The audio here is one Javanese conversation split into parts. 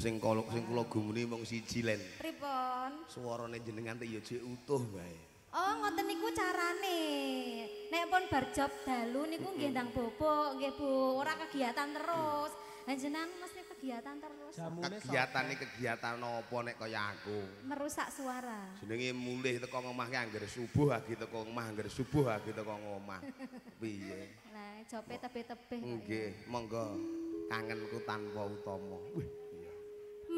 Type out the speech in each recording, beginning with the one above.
Sing kula gumuni mung siji len. Pripun? Suarane jenengan ya jek utuh wae. Oh, ngoten niku carane. Nek pun bar job dalu niku nggih ndang bobok nggih Bu, ora kegiatan terus. Lah jenengan mesti kegiatan terus. Kegiatane kegiatan apa nek kaya aku? Merusak suara. Jenenge mulih teko ngomah ki anggere subuh agi teko omah, anggere subuh agi teko ngomah. Piye? Lah, jope tebih-tebih. Nggih, monggo. Kangenku tanpa utama. Wih, iya.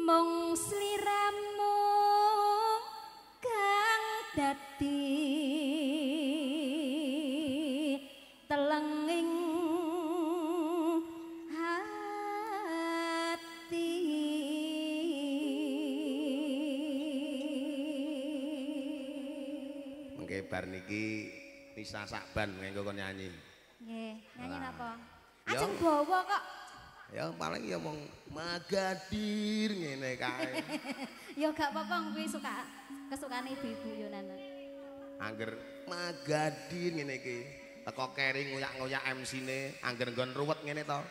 Mung sliramu kang dadi telenging hati. Mengke bar niki Nisa Sakban mengko kon nyanyi. Nggih, nyanyi napa? Ajeng bawa kok. Ya paling ya mung magadir ngene kae. Ya gak apa-apa kuwi suka kesukane ibu-ibu yo Nana. Angger magadir ngene iki, teko keri ngoyak-ngoyak MC-ne, angger nggon ruwet ngene to.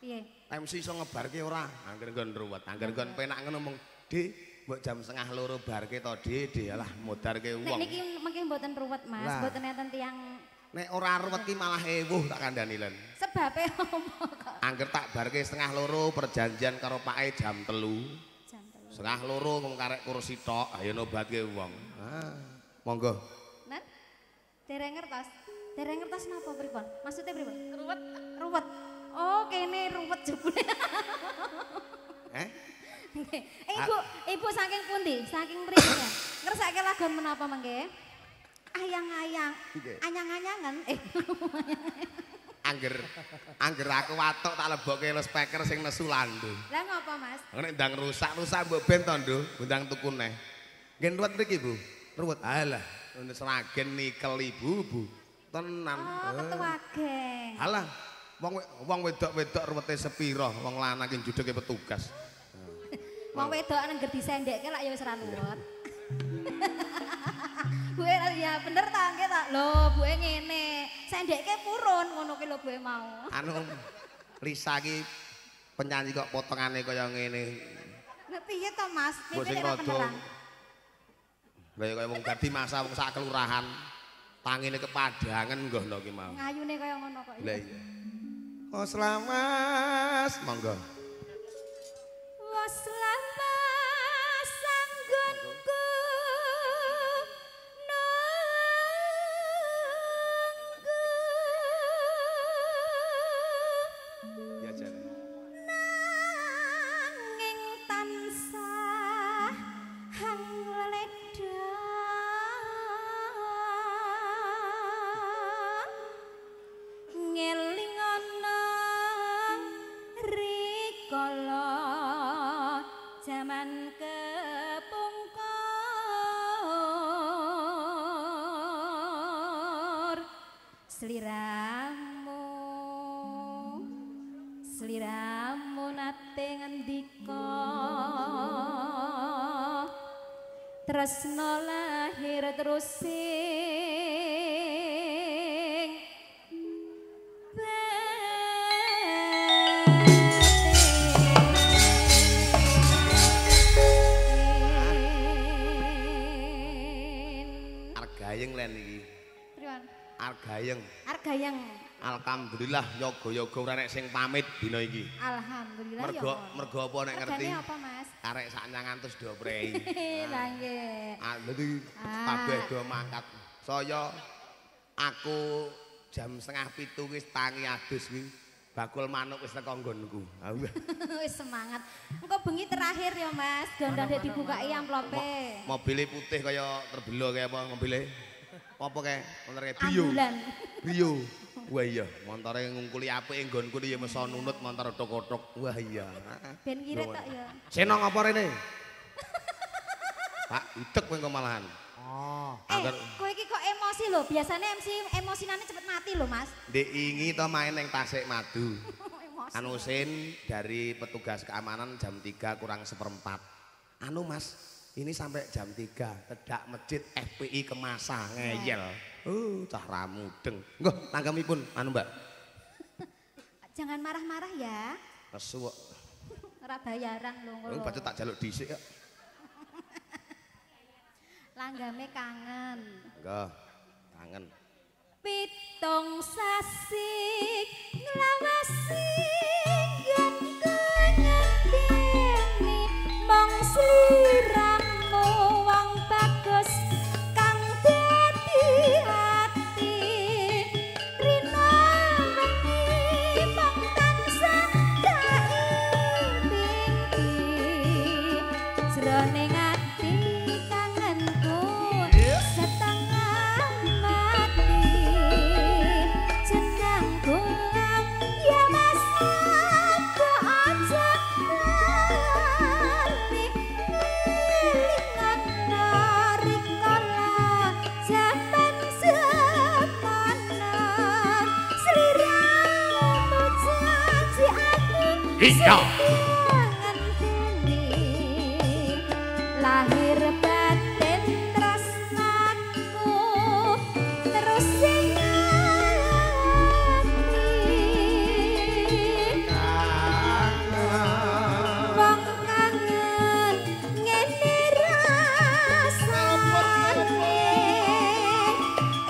Piye? MC iso ngebarke ora? Angger nggon ruwet, angger nggon penak ngono mung, "Dik, mbok jam 1:30 barke to, Dik." Dik alah modarke wong. Nek niki mengke mboten ruwet, Mas, mboten enten tiyang. Nek ora ruwet ki malah ewuh tak kandhani len. Sebabe opo kok? Angger tak barke 1:30 perjanjian karo pake jam 3. Jam 3. 1:30 mung karek kursi tok, ayo nobatke wong. Ah, monggo. Nan? Dereng ngertos. Dereng ngertos napa pripun? Maksude pripun? Ruwet. Ruwet. Oh, kene ruwet jebule. Eh? Ibu, ibu saking pundi? Saking mriki ya. Ngersake lagon menapa mengke? Ayang-ayang, anyang-anyangan. Angger aku watuk tak lebokke speaker sing nesu landu. Lah ngopo, Mas? Nek ndang rusak-rusak mbok ben to, Nduk, ndang tuku neh. Nggih ruwet mriki, Bu. Ruwet. Alah, Sragen nikel ibu, Bu. Tenan. Oh, ketua geng. Alah, wong wedok-wedok ruwete sepira, wong lanang ki judege petugas. Wong wedok nang disendekke lak ya wis ra nuwet. Buke ya bener ta nggih ta. Lho, buke ngene. Sendekke purun ngono ki lho buke mau. Anu Lisa ki penyanyi kok potongane kaya ngene. Lah piye to, Mas? Piye ora beneran? Lah ya kaya wong dadi masa wong sak kelurahan tangine kepadangan nggono ki mau. Ngayune kaya ngono kok. Lah iya. Oh selamas, monggo. Wah selamas anggonku. Sliramu nate ngendika tresna lahir terus sing batin. Argayeng len iki. Pripun? Argayeng. Argayeng. Alhamdulillah yoga-yoga ora nek sing pamit dina iki. Alhamdulillah ya. Mergo apa nek ngerti? Mergane apa, Mas? Karek sak nyangan terus do prei. Lah nggih. Ah dadi kabeh do mangkat. Saya aku jam 6:30 wis tangi adus kuwi. Bakul manuk wis teko nggonku. Wis semangat. Engko bengi terakhir ya, Mas. Gondang dek dibukaki amplope. Mobile putih kaya terbelo kaya apa mobile? Apa kae? Montore Brio. Brio. Wah iya, montore ngungkuli apike nggonku ya meso nunut montor otok-otok. Wah iya. Ben ngirit tok ya. Seno ngapa rene? Pak, idek kowe engko malahan. Oh. Kowe iki kok emosi lho. Biasane MC emosinane cepet mati lho, Mas. Ndek ingi to main ning Tasik Madu. Emosi. Anu Sin dari petugas keamanan jam 3 kurang 1/4. Anu Mas, ini sampai jam 3 tedak masjid FPI Kemasa ngeyel. Cah ramudeng. Nggo, tanggemipun anu Mbak. Jangan marah-marah ya. Nesu kok. Ora bayaran lho ngono. Lho tak jaluk dhisik kok. Langgame kangen. Enggak, kangen. 7 sasi nglawasi nggonku ngenteni mung sliramu wong bagus kang dadi ati rina wengi mung tansah kaimpi jroning ati kangenku setengah mati jeneng gulam ya mas apa aja lali ngelingan rikala jaman semanan sliramu janji aku Iya. Lahir batin tresnaku terus sing ati wong kangen ngene rasane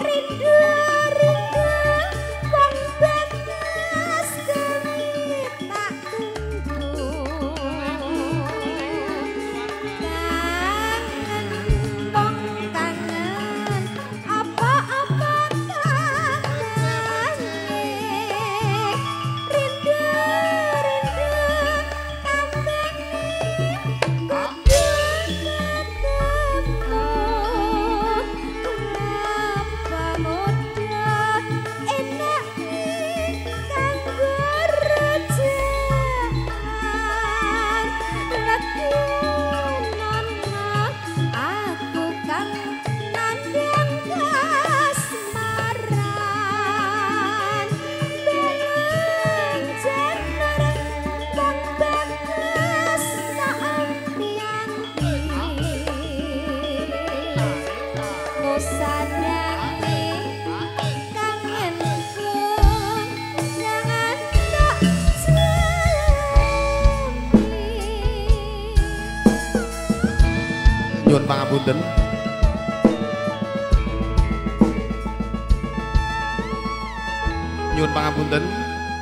rindu rindu wong batas kami tak tunggu kangen wong kangen apa-apa tandane rindu rindu tambane kudu ketemu kelapa muda enak kanggo rujakan legonono aku kang nandang kasmaran beleng jenar wong bagus saampi-ampi usadane kangenku jangan tak jampi. Nyuwun pangapunten. Nyuwun pangapunten,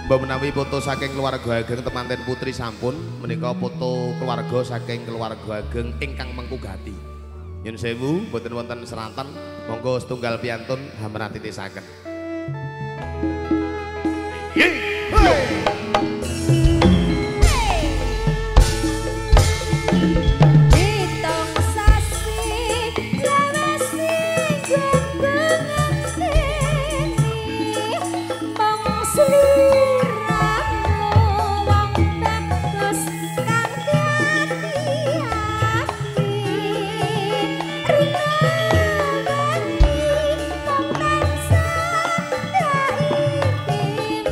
mbok menawi foto saking keluarga ageng temanten putri sampun menika foto keluarga saking keluarga ageng ingkang mengku gati. Nyuwun sewu mboten wonten seranten, monggo setunggal piantun hamrantitisaken. Pitung sasi lawase ngenteni mung sliramu wong bagus kang dadi ati rina wengi mung tansah kaimpi